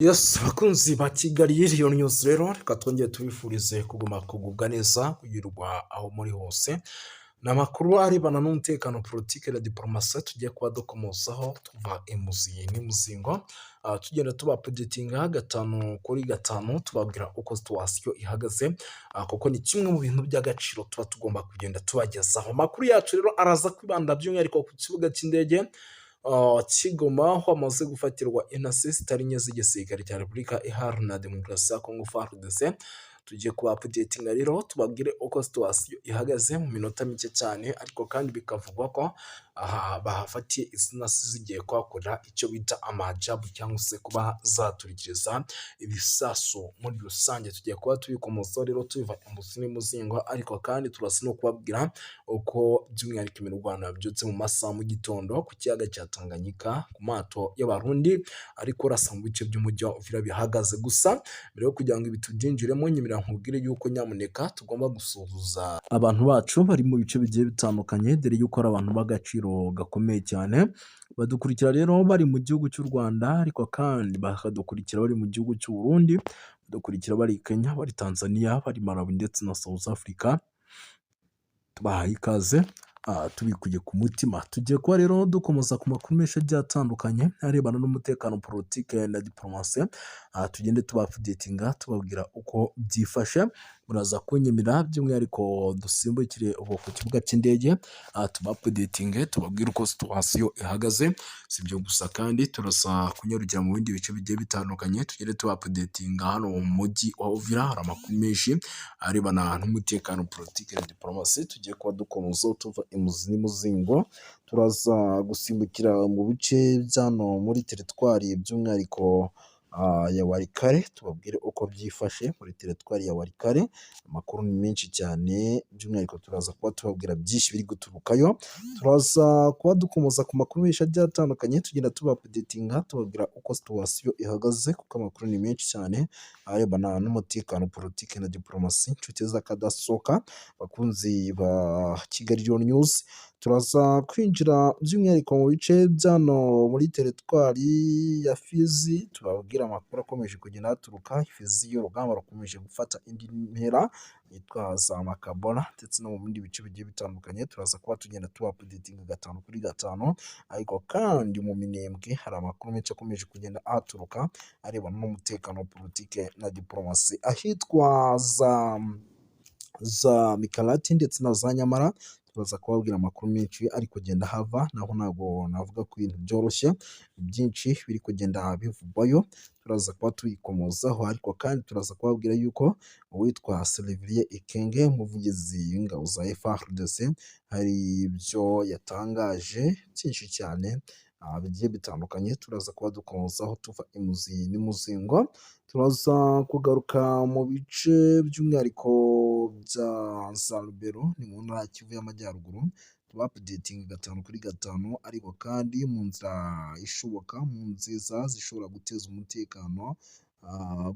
Yes, bakunzi ba Kigali Lion News rero, reka twongere tubifurize kuguma kugubwa neza, kugirwa aho muri hose. Ni amakuru arebana n'umutekano, politiki na diporomasi tugiye kuba dukomozaho tuva imuzi n'imuzingo, tugenda tuba updatinga gatanu kuri gatanu, tubabwira uko situation ihagaze, kuko ni kimwe mu bintu by'agaciro tuba tugomba kugenda tubagezaho. Amakuru yacu rero araza kwibanda by'umwihariko ku kibuga cy'indege cy'i Goma, aho hamaze gufatirwa intasi zitari nke z'igisirikare cya Repubulika Iharanira Demokarasi ya Kongo, FARDC. Tugiye kuba updatinga rero, tubabwire uko situation ihagaze mu minota mike cyane, ariko kandi bikavugwa ko aha bahafatiye izi ntasi zigiye kuhakorera icyo bita amajabu, cyangwa se kuba zaturikiriza ibisasu muri rusange. Tugiye kuba tubikomozaho rero tubiva imuzi n'imuzingo, ariko kandi turasa no kubabwira uko by'umwihariko imirwano yabyutse mu masaha mu gitondo ku kiyaga cya Tanganyika, ku mato y'Abarundi ariko urasa mu bice by'umujyi wa Uvira bihagaze. Gusa mbere yo kugira ngo ibi tubyinjiremo, nyemerera nkubwire yuko nyamuneka tugomba gusuhuza abantu bacu bari mu bice bigiye bitandukanye, dore yuko ari abantu b'agaciro gakomeye cyane badukurikira rero bari mu gihugu cy'u Rwanda, ariko kandi bakadukurikira bari mu gihugu cy'u Burundi, badukurikira bari Kenya, bari Tanzania, bari Malawi ndetse na South Africa. Tubahaye ikaze tubikuye ku mutima. Tugiye kuba rero dukomeza ku makuru menshi agiye atandukanye arebana n'umutekano, politike na diporomasi, tugende tuba updatinga, tubabwira uko byifashe. Muraza kunyemera by'umwihariko dusimbukire ubu ku kibuga cy'indege, tuba updatinge, tubabwire uko situation ihagaze. Si ibyo gusa kandi, turasa kunyarukira mu bindi bice bigiye bitandukanye, tugende tuba updatinga. Hano mu mujyi wa Uvira hari amakuru menshi arebana n'umutekano, politike na diporomasi tugiye kuba dukomozaho tuva imuzi n'imuzingo. Turaza gusimbukira mu bice by'hano muri teritwari, by'umwihariko ya Walikale, tubabwire uko byifashe muri teritwari ya Walikale. Amakuru ni menshi cyane, by'umwihariko turaza kuba tubabwira byinshi biri guturukayo. Turaza kuba dukomoza ku makuru menshi agiye atandukanye, tugenda tuba updatinga, tubabwira uko situation ihagaze, kuko amakuru ni menshi cyane arebana n'umutekano, politiki na diporomasi. Inshuti z'akadasohoka, bakunzi ba Kigali Lion News, turaza kwinjira by'umwihariko mu bice by'hano muri teritwari ya Fizi, tubabwire amakuru akomeje kugenda haturuka Fizi. Urugamba rukomeje gufata indi ntera yitwa za Makabora ndetse no mu bindi bice bigiye bitandukanye. Turaza kuba tugenda tuba updatinga gatanu kuri gatanu, ariko kandi mu Minembwe hari amakuru menshi akomeje kugenda ahaturuka arebana n'umutekano, politike na diporomasi, ahitwa za Mikalati ndetse na za Nyamara. Turaza kubabwira amakuru menshi ari kugenda hava naho. Ntabwo navuga ko ibintu byoroshye, byinshi biri kugenda bivugwayo, turaza kuba tuyikomozaho. Ariko kandi turaza kubabwira yuko uwitwa Sylvain Ekenge, umuvugizi w'ingabo za FARDC, hari ibyo yatangaje byinshi cyane bigiye bitandukanye, turaza kuba dukomozaho tuva imuzi n'imuzingo. Turaza kugaruka mu bice by'umwihariko bya za Lubero, ni mu ntara ya Kivu y'Amajyaruguru, tuba updatinga gatanu kuri gatanu, ariko kandi mu nzira ishoboka, mu nziza zishobora guteza umutekano,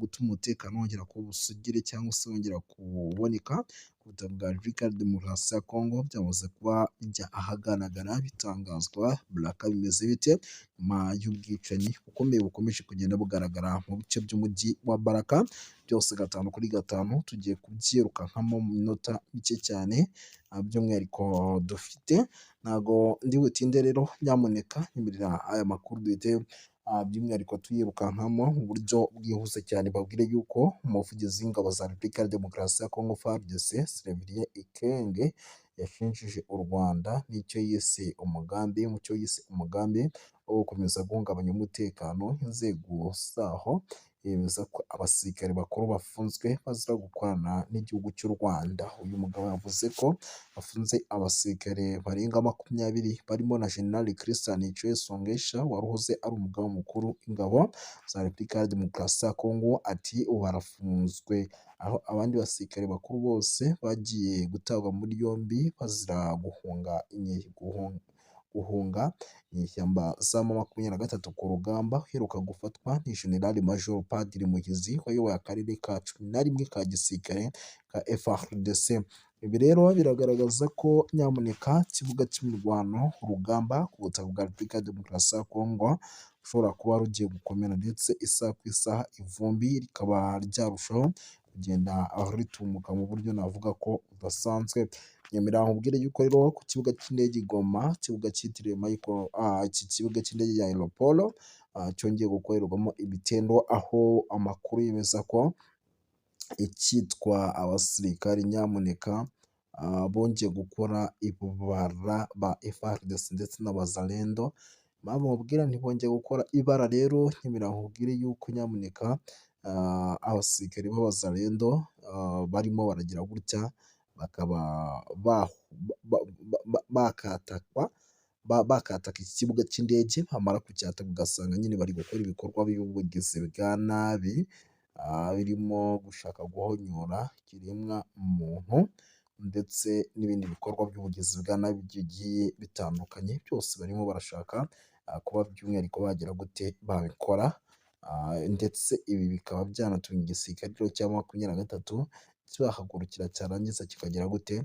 gutuma umutekano wongera kuba ubusugire cyangwa se wongera kuboneka ku butaka bwa Repubulika ya Demokarasi ya Kongo. Byamaze kuba bijya ahagaragara, bitangazwa. Baraka bimeze bite nyuma y'ubwicanyi bukomeye bukomeje kugenda bugaragara mu bice by'umujyi wa Baraka? Byose gatanu kuri gatanu tugiye kubyirukankamo mu minota mike cyane by'umwihariko dufite. Ntago ndi butinde rero, nyamuneka nyemerera aya makuru duhite by'umwihariko tuyirukankamo mu buryo bwihuse cyane. Babwire yuko umuvugizi w'ingabo za Repubulika ya Demokarasi ya Kongo, FARDC, Sylvain Ekenge, yashinjije u Rwanda n'icyo yise umugambi, mu cyo yise umugambi wo gukomeza guhungabanya umutekano inzego zaho, yemeza ko abasirikare bakuru bafunzwe bazira gukorana n'igihugu cy'u Rwanda. Uyu mugabo yavuze ko bafunze abasirikare barenga 20, barimo na General Christian Songesha wari uhoze ari umugaba mukuru w'ingabo za Repubulika ya Demokarasi ya Kongo. Ati: "Ubu barafunzwe, aho abandi basirikare bakuru bose bagiye gutabwa muri yombi bazira guhunga inyeshyamba za M23 ku rugamba. Uheruka gufatwa ni General Major Padiri Muhizi wayoboye akarere ka 11 ka gisirikare ka FARDC." Ibi rero biragaragaza ko nyamuneka ikibuga cy'imirwano, urugamba ku butaka bwa Repubulika ya Demokarasi ya Kongo ushobora kuba rugiye gukomera, ndetse isaha ku isaha ivumbi rikaba ryarushaho kugenda ritumuka mu buryo navuga ko budasanzwe. Nyemerera nkubwire yuko rero ku kibuga cy'indege i Goma, ikibuga cyitiriwe Michael, iki kibuga cy'indege ya Aeroport cyongeye gukorerwamo ibitendo, aho amakuru yemeza ko icyitwa abasirikari nyamuneka bongeye gukora ibara ba FARDC ndetse n'Abazalendo. Impamvu nkubwira ntibongeye gukora ibara rero, nyemerera nkubwire yuko nyamuneka abasirikari b'Abazalendo barimo baragira gutya bakaba bakatakwa bakataka iki kibuga cy'indege, bamara kucyataka ugasanga nyine bari gukora ibikorwa by'ubugizi bwa nabi, birimo gushaka guhonyora ikiremwa muntu ndetse n'ibindi bikorwa by'ubugizi bwa nabi bigiye bitandukanye, byose barimo barashaka kuba by'umwihariko bagira gute babikora, ndetse ibi bikaba byanatumye igisirikare cya 23 kibahagurukira, cyarangiza kikagira gute,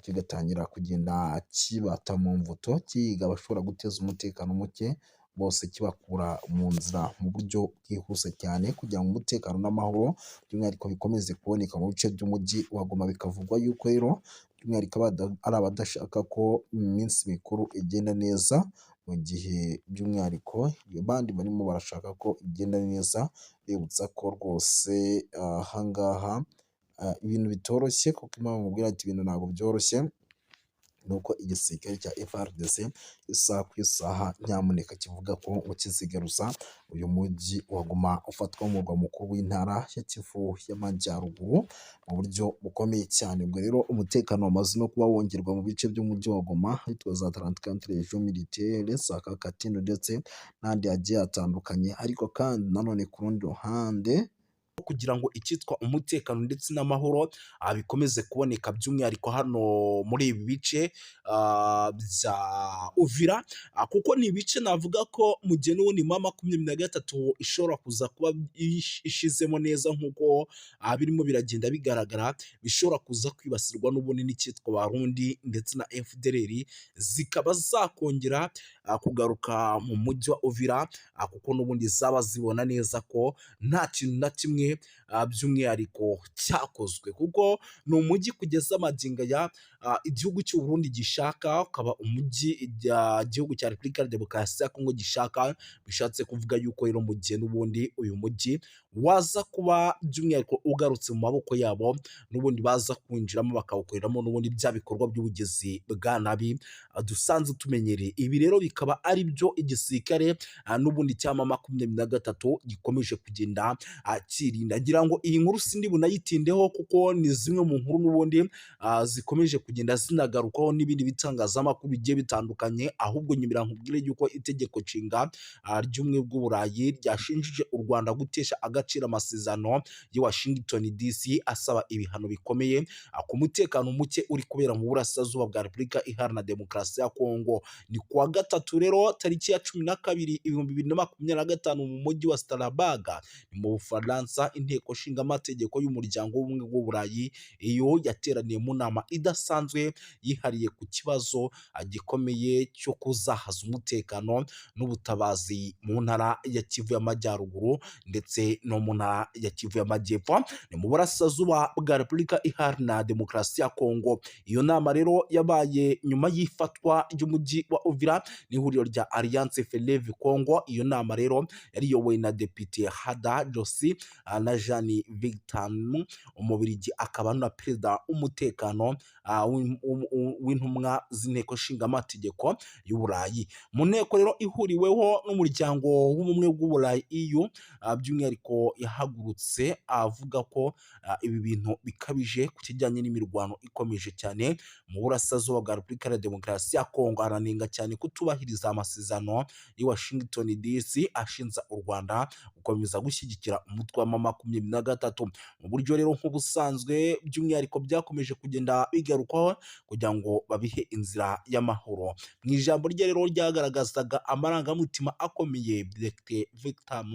kigatangira kugenda kibata mu mvuto, kiga abashobora guteza umutekano muke bose, kibakura mu nzira mu buryo bwihuse cyane, kugira ngo umutekano n'amahoro by'umwihariko bikomeze kuboneka mu bice by'umujyi wa Goma. Bikavugwa yuko rero by'umwihariko ari abadashaka ko iminsi mikuru igenda neza, mu gihe by'umwihariko abandi barimo barashaka ko igenda neza, bibutsa ko rwose aha ngaha ibintu bitoroshye, kuko impamvu nkubwira ati ibintu ntabwo byoroshye ni uko igisirikare cya FARDC isaha ku isaha nyamuneka kivuga ko ngo kizigaruza uyu mujyi wa Goma ufatwa nk'umurwa mukuru w'intara ya Kivu y'Amajyaruguru mu buryo bukomeye cyane. Ubwo rero umutekano wamaze no kuba wongerwa mu bice by'umujyi wa Goma, ahitwa za 34 Région Militaire, za Katindo ndetse n'ahandi hagiye hatandukanye, ariko kandi nanone ku rundi ruhande kugira ngo icyitwa umutekano ndetse n'amahoro bikomeze kuboneka by'umwihariko hano muri ibi bice bya Uvira, kuko ni ibice navuga ko mu gihe n'ubundi M23 ishobora kuza kuba ishizemo neza nk'uko birimo biragenda bigaragara, bishobora kuza kwibasirwa n'ubundi n'icyitwa Barundi ndetse na FDLR, zikaba zakongera kugaruka mu mujyi wa Uvira, kuko n'ubundi zaba zibona neza ko nta kintu na kimwe by'umwihariko cyakozwe, kuko ni umujyi kugeza magingo aya igihugu cy'u Burundi gishaka, ukaba umujyi igihugu cya Repubulika ya Demokarasi ya Kongo gishaka. Bishatse kuvuga yuko rero mu gihe n'ubundi uyu mujyi waza kuba by'umwihariko ugarutse mu maboko yabo, n'ubundi baza kwinjiramo bakawukoreramo n'ubundi bya bikorwa by'ubugizi bwa nabi dusanzwe tumenyereye. Ibi rero bikaba ari byo igisirikare n'ubundi cya M23 gikomeje kugenda kirinda. Ngira ngo iyi nkuru sindi bunayitindeho, kuko ni zimwe mu nkuru n'ubundi zikomeje kugenda zinagarukwaho n'ibindi bitangazamakuru bigiye bitandukanye. Ahubwo nyemera nkubwire yuko itegeko nshinga ry'ubumwe bw'Uburayi ryashinjije u Rwanda gutesha agaciro amasezerano y'i Washington DC, asaba ibihano bikomeye ku mutekano muke uri kubera mu burasirazuba bwa Repubulika Iharanira Demokarasi ya Kongo. Ni kuwa gatatu rero tariki ya 12 2025 mu mujyi wa Strasbourg ni mu Bufaransa, inteko nshingamategeko y'umuryango w'ubumwe bw'Uburayi iyo yateraniye mu nama idasanzwe yihariye ku kibazo gikomeye cyo kuzahaza umutekano n'ubutabazi mu ntara ya Kivu y'Amajyaruguru ndetse no mu ntara ya Kivu y'Amajyepfo, ni mu burasirazuba bwa Repubulika Iharanira Demokarasi ya Kongo. Iyo nama rero yabaye nyuma y'ifatwa ry'umujyi wa Uvira n'ihuriro rya Alliance Fleuve Congo. Iyo nama rero yari iyobowe na Depite Hada Josi na Jean Victor Umubirigi, akaba na perezida w'umutekano w'intumwa z'inteko nshingamategeko y'Uburayi. Mu nteko rero ihuriweho n'umuryango w'ubumwe bw'Uburayi EU, by'umwihariko yahagurutse avuga ko ibi bintu bikabije ku kijyanye n'imirwano ikomeje cyane mu burasirazuba bwa Repubulika ya Demokarasi ya Kongo, aranenga cyane kutubahiriza amasezerano y'i Washington DC ashinja u Rwanda gukomeza gushyigikira umutwe wa M23 mu buryo rero nk'ubusanzwe by'umwihariko byakomeje kugenda bigarukwaho kugira ngo babihe inzira y'amahoro. Mu ijambo rye rero ryagaragazaga amarangamutima akomeye, Dr Victor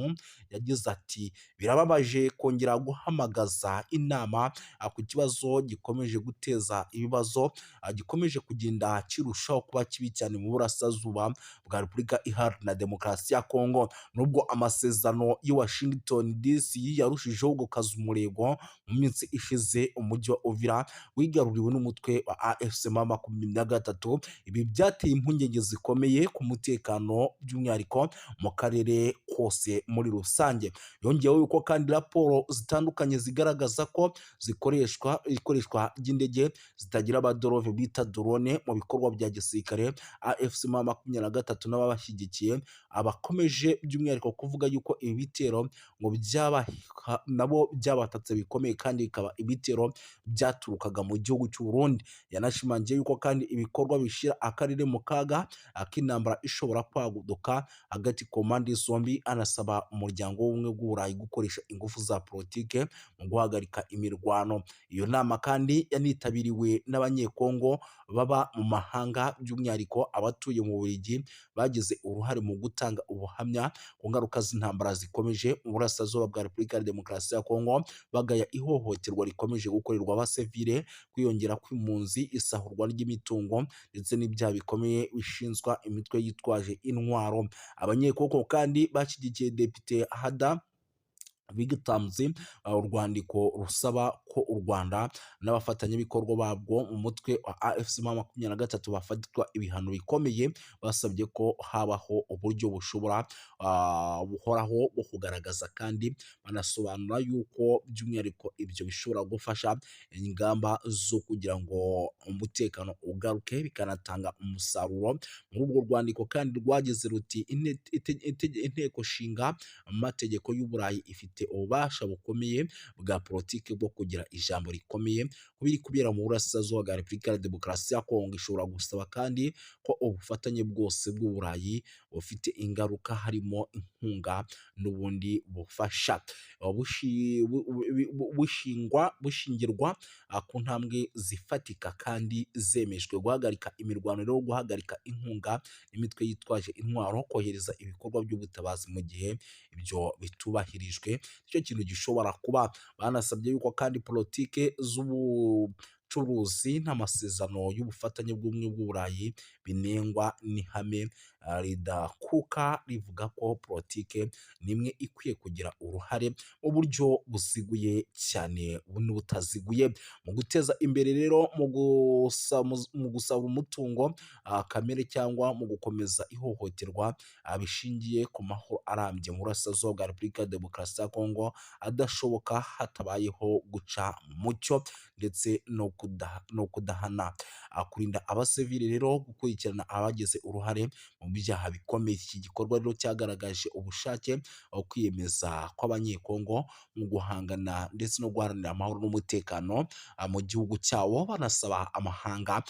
yagize ati: "Birababaje kongera guhamagaza inama ku kibazo gikomeje guteza ibibazo, gikomeje kugenda kirushaho kuba kibi cyane mu burasirazuba." Burasirazuba bwa Repubulika Iharanira Demokarasi ya Kongo. Nubwo amasezerano y'i Washington DC yarushijeho gukaza umurego mu minsi ishize, umujyi wa Uvira wigaruriwe n'umutwe wa AFC M23. Ibi byateye impungenge zikomeye ku mutekano, by'umwihariko mu karere kose muri rusange. Yongeyeho yuko kandi raporo zitandukanye zigaragaza ko zikoreshwa ikoreshwa ry'indege zitagira abaderove bita drone mu bikorwa bya gisirikare. AFC M23 n'ababashyigikiye abakomeje by'umwihariko kuvuga yuko ibi bitero ngo byaba nabo byabatatse bikomeye, kandi bikaba ibitero byaturukaga mu gihugu cy'u Burundi. Yanashimangiye yuko kandi ibikorwa bishyira akarere mu kaga k'intambara ishobora kwaduka hagati ku mpande zombi, anasaba Umuryango w'Ubumwe bw'Uburayi gukoresha ingufu za politike mu guhagarika imirwano. Iyo nama kandi yanitabiriwe n'Abanyekongo baba mu mahanga, by'umwihariko abatuye mu Bubiligi, bagize uruhare mu gutanga ubuhamya ku ngaruka z'intambara zikomeje mu Burasirazuba bwa Repubulika ya Demokarasi ya Kongo, bagaya ihohoterwa rikomeje gukorerwa abasivile, kwiyongera kw'impunzi, isahurwa ry'imitungo ndetse n'ibyaha bikomeye bishinzwa imitwe yitwaje intwaro. Abanyekongo kandi bashyigikiye Depite Hada Bigtamzi urwandiko rusaba ko u Rwanda n'abafatanyabikorwa babwo mu mutwe wa AFC M23 bafatirwa ibihano bikomeye. Basabye ko habaho uburyo bushobora buhoraho bwo kugaragaza, kandi banasobanura yuko by'umwihariko ibyo bishobora gufasha ingamba zo kugira ngo umutekano ugaruke, bikanatanga umusaruro. Muri urwo rwandiko kandi rwagize ruti: "Inteko nshinga amategeko y'Uburayi ifite ububasha bukomeye bwa politiki bwo kugira ijambo rikomeye ku biri kubera mu Burasirazuba bwa Repubulika ya Demokarasi ya Kongo. Ishobora gusaba kandi ko ubufatanye bwose bw'Uburayi bufite ingaruka, harimo inkunga n'ubundi bufasha, bushingirwa ku ntambwe zifatika kandi zemejwe: guhagarika imirwano rero, guhagarika inkunga imitwe yitwaje intwaro, kohereza ibikorwa by'ubutabazi. Mu gihe ibyo bitubahirijwe, nicyo kintu gishobora kuba." Banasabye yuko kandi politike z'ubucuruzi n'amasezerano y'ubufatanye bw'Ubumwe bw'Uburayi binengwa n'ihame ridakuka rivuga ko politike nimwe ikwiye kugira uruhare mu buryo buziguye cyane n'ubutaziguye mu guteza imbere rero mu gusaba umutungo kamere cyangwa mu gukomeza ihohoterwa bishingiye ku mahoro arambye mu Burasirazuba bwa Repubulika ya Demokarasi ya Kongo adashoboka hatabayeho guca mu mucyo ndetse no kudahana, kurinda abasivili rero, gukurikirana abagize uruhare mu byaha bikomeye. Iki gikorwa rero cyagaragaje ubushake, kwiyemeza kw'Abanyekongo mu guhangana ndetse no guharanira amahoro n'umutekano mu gihugu cyabo, banasaba amahanga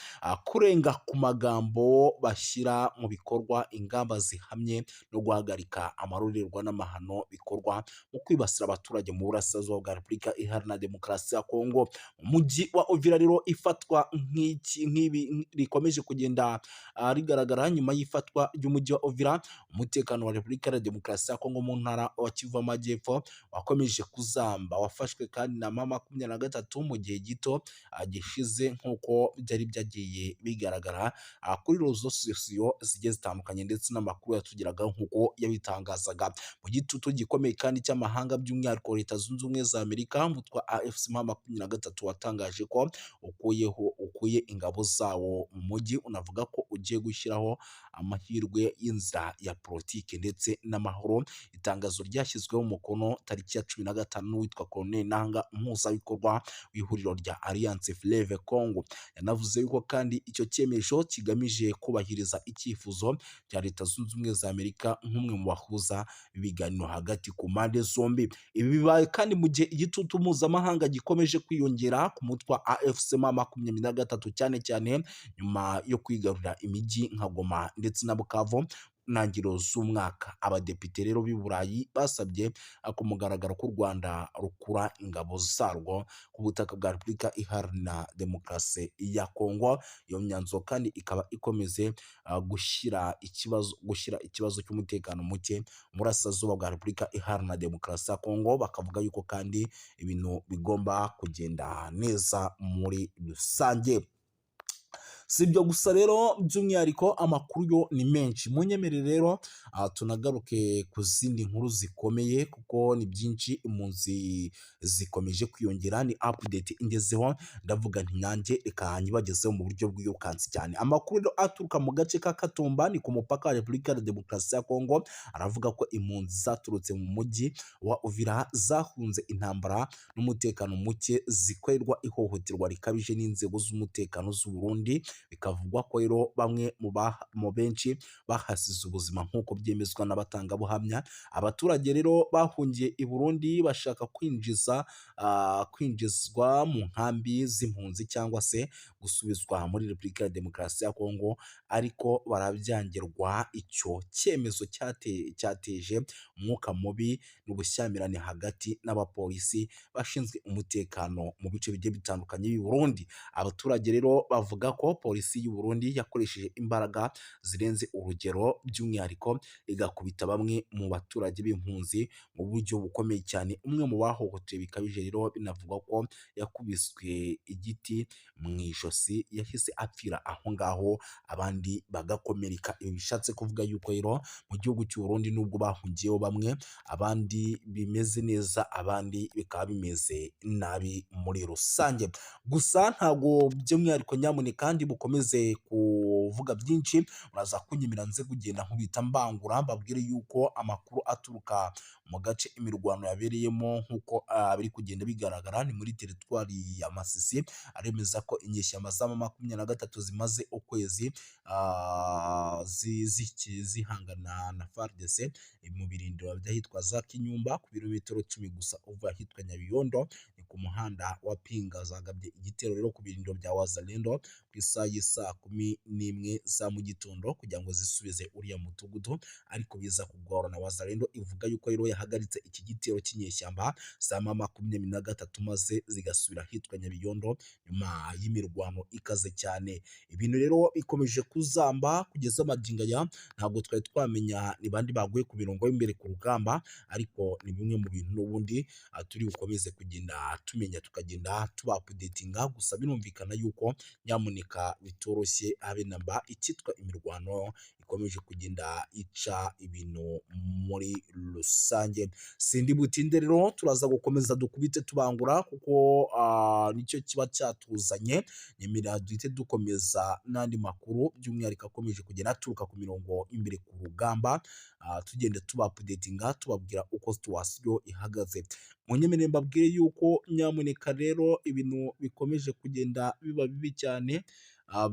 kurenga ku magambo bashyira mu bikorwa ingamba zihamye no guhagarika amarorerwa n'amahano bikorwa mu kwibasira abaturage mu Burasirazuba bwa Repubulika Iharanira Demokarasi ya Kongo. Umujyi wa Uvira rero, ifatwa nk'iki nk'ibi rikomeje kugenda rigaragara nyuma y'ifatwa ry'umujyi wa Uvira, umutekano wa Repubulika ya Demokarasi ya Kongo mu ntara wa Kivu Amajyepfo wakomeje kuzamba. Wafashwe kandi na M23 mu gihe gito gishize, nk'uko byari byagiye bigaragara kuri réseaux sociaux zigiye zitandukanye ndetse n'amakuru yatugeragaho nk'uko yabitangazaga. Mu gitutu gikomeye kandi cy'amahanga, by'umwihariko Leta Zunze Ubumwe za Amerika, umutwe wa AFC M23 watangaje ko ukuye ingabo zawo mu mujyi, unavuga ko ugiye gushyiraho amahirwe y'inzira ya politiki ndetse n'amahoro. Itangazo ryashyizweho umukono tariki ya 15 n'uwitwa Colonel Nanga, umuhuzabikorwa w'ihuriro rya Alliance Fleuve Congo. Yanavuze yuko kandi icyo cyemezo kigamije kubahiriza icyifuzo cya Leta Zunze Ubumwe za Amerika nk'umwe mu bahuza ibiganiro hagati ku mpande zombi. Ibi bibaye kandi mu gihe igitutu mpuzamahanga gikomeje kwiyongera ku mutwe wa AFC M23, cyane cyane nyuma yo kwigarurira imijyi nka Goma ndetse na Bukavu ntangiriro z'umwaka. Abadepite rero b'i Burayi basabye ku mugaragaro ko u Rwanda rukura ingabo zarwo ku butaka bwa Repubulika Iharanira Demokarasi ya Kongo. Iyo myanzuro kandi ikaba ikomeze gushyira ikibazo cy'umutekano muke mu Burasirazuba bwa Repubulika Iharanira Demokarasi ya Kongo, bakavuga yuko kandi ibintu bigomba kugenda neza muri rusange. Si ibyo gusa rero, by'umwihariko amakuru yo ni menshi. Munyemerere rero tunagaruke ku zindi nkuru zikomeye, kuko ni byinshi. Impunzi zikomeje kwiyongera, ni update ingezeho, ndavuga nti nanjye reka nyibagezeho mu buryo bwirukansi cyane. Amakuru rero aturuka mu gace ka Katumba, ni ku mupaka wa Repubulika ya Demokarasi ya Kongo, aravuga ko impunzi zaturutse mu mujyi wa Uvira zahunze intambara n'umutekano muke, zikorerwa ihohoterwa rikabije n'inzego z'umutekano z'u Burundi. Bikavugwa ko rero bamwe mu benshi bahasize ubuzima, nk'uko byemezwa n'abatangabuhamya. Abaturage rero bahungiye i Burundi bashaka kwinjizwa mu nkambi z'impunzi cyangwa se gusubizwa muri Repubulika ya Demokarasi ya Kongo, ariko barabyangirwa. Icyo cyemezo cyateje umwuka mubi n'ubushyamirane hagati n'abapolisi bashinzwe umutekano mu bice bigiye bitandukanye by'u Burundi. Abaturage rero bavuga ko polisi y'u Burundi yakoresheje imbaraga zirenze urugero, by'umwihariko igakubita bamwe mu baturage b'impunzi mu buryo bukomeye cyane. Umwe mu bahohotewe bikabije rero binavugwa ko yakubiswe igiti mu ijosi, yahise apfira aho ngaho, abandi bagakomereka. Ibi bishatse kuvuga yuko rero mu gihugu cy'u Burundi, nubwo bahungiyeho bamwe, abandi bimeze neza, abandi bikaba bimeze nabi muri rusange. Gusa ntabwo by'umwihariko, nyamuneka kandi bukomeze kuvuga byinshi, uraza kunyemera nze kugenda nkubita mbangura, mbabwire yuko amakuru aturuka mu gace imirwano yabereyemo, nk'uko biri kugenda bigaragara, ni muri teritwari ya Masisi, aremeza ko inyeshyamba za 23 zimaze ukwezi zihangana na FARDC mu birindiro by'ahitwa za Kinyumba, ku birometero 10 gusa uva ahitwa Nyabiyondo, ni ku muhanda wa Pinga. Zagabye igitero rero ku birindiro bya Wazalendo ku isaha y'isaa 11 za mu gitondo kugira ngo zisubize uriya mudugudu, ariko biza kugorana. Wazalendo ivuga yuko rero yahagaritse iki gitero cy'inyeshyamba za 23, maze zigasubira ahitwa Nyabiyondo nyuma y'imirwano ikaze cyane. Ibintu rero bikomeje kuzamba kugeza magingo aya, ntabwo twari twamenya ni bandi baguye ku mirongo y'imbere ku rugamba, ariko ni bimwe mu bintu n'ubundi turi bukomeze kugenda tumenya, tukagenda tubaupdatinga. Gusa birumvikana yuko nyamuneka bitoroshye habe namba, icyitwa imirwano ikomeje kugenda ica ibintu muri rusange. Sindi butinde rero, turaza gukomeza dukubite tubangura, kuko nicyo kiba cyatuzanye. Nyemerera duhite dukomeza n'andi makuru, by'umwihariko akomeje kugenda aturuka ku mirongo imbere ku rugamba, tugenda tubaupdatinga, tubabwira uko situation ihagaze. Munyemerere mbabwire yuko nyamuneka rero ibintu bikomeje kugenda biba bibi cyane,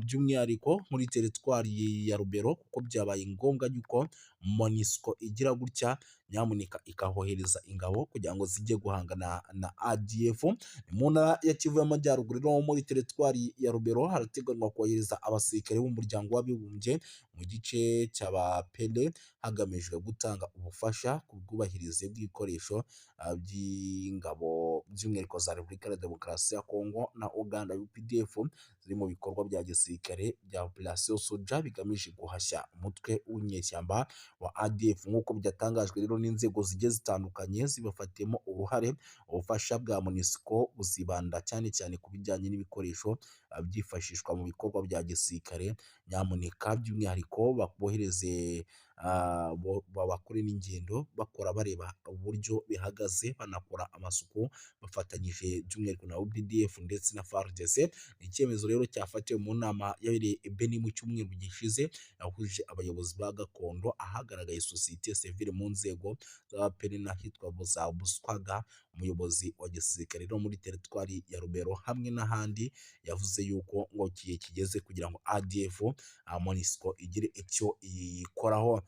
by'umwihariko muri teritwari ya Rubero, kuko byabaye ngombwa yuko MONUSCO igira gutya nyamuneka ikahohereza ingabo kugira ngo zijye guhangana na ADF. Ni mu ntara ya Kivu y'Amajyaruguru rero, muri teritwari ya Rubero, harateganywa kohereza abasirikare b'umuryango w'abibumbye mu gice cy'Abapele, hagamijwe gutanga ubufasha ku bwubahirize bw'ibikoresho by'ingabo, by'umwihariko za Repubulika ya Demokarasi ya Kongo na Uganda UPDF, ziri mu bikorwa bya gisirikare bya Operation Soja bigamije guhashya umutwe w'inyeshyamba wa ADF, nk'uko byatangajwe rero n'inzego zigiye zitandukanye zibafatiyemo uruhare. Ubufasha bwa MONUSCO buzibanda cyane cyane ku bijyanye n'ibikoresho byifashishwa mu bikorwa bya gisirikare, nyamuneka by'umwihariko bohereze, bakore n'ingendo bakora bareba uburyo bihagaze, banakora amasuku bafatanyije by'umwihariko na UPDF ndetse na FARDC. Ni icyemezo rero cyafatiwe mu nama yabereye i Beni mu cyumweru gishize, yahuje abayobozi ba gakondo, ahagaragaye sosiyete sivile mu nzego z'abapeni n'ahitwa za Buswaga. Umuyobozi wa gisirikare rero muri teritwari ya Rubero hamwe n'ahandi yavuze yuko ngo igihe kigeze kugira ngo ADF MONUSCO igire icyo iyikoraho.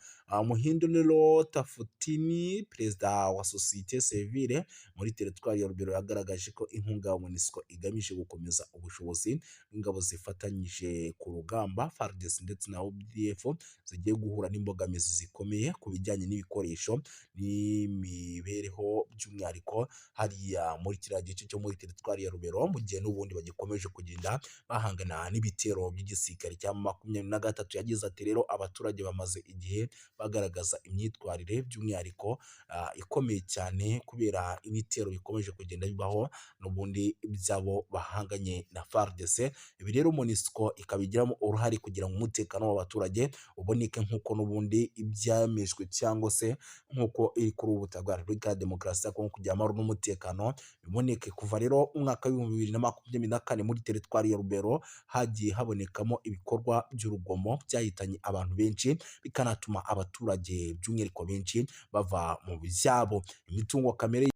Muhindo rero Tafutini, perezida wa sosiyete sivile muri teritwari ya Rubero, yagaragaje ko inkunga ya MONUSCO igamije gukomeza ubushobozi bw'ingabo zifatanyije ku rugamba, FARDC ndetse na UPDF, zigiye guhura n'imbogamizi zikomeye ku bijyanye n'ibikoresho n'imibereho, by'umwihariko hariya muri kiriya gice cyo muri teritwari ya Rubero, mu gihe n'ubundi bagikomeje kugenda bahangana n'ibitero by'igisirikare cya 23. Yagize ati: "Rero abaturage bamaze igihe abaturage bagaragaza imyitwarire by'umwihariko ikomeye cyane kubera ibitero bikomeje kugenda bibaho n'ubundi by'abo bahanganye na FARDC. Ibi rero MONUSCO ikabigiramo uruhare kugira ngo umutekano w'abaturage uboneke nk'uko n'ubundi ibyemejwe cyangwa se nk'uko iri kuri ubu butaka bwa Repubulika ya Demokarasi ya Kongo kugira amahoro n'umutekano biboneke. Kuva rero umwaka w'2024 muri teritwari ya Lubero hagiye habonekamo ibikorwa by'urugomo byahitanye abantu benshi, bikanatuma abaturage by'umwihariko benshi bava mu byabo, imitungo kamere.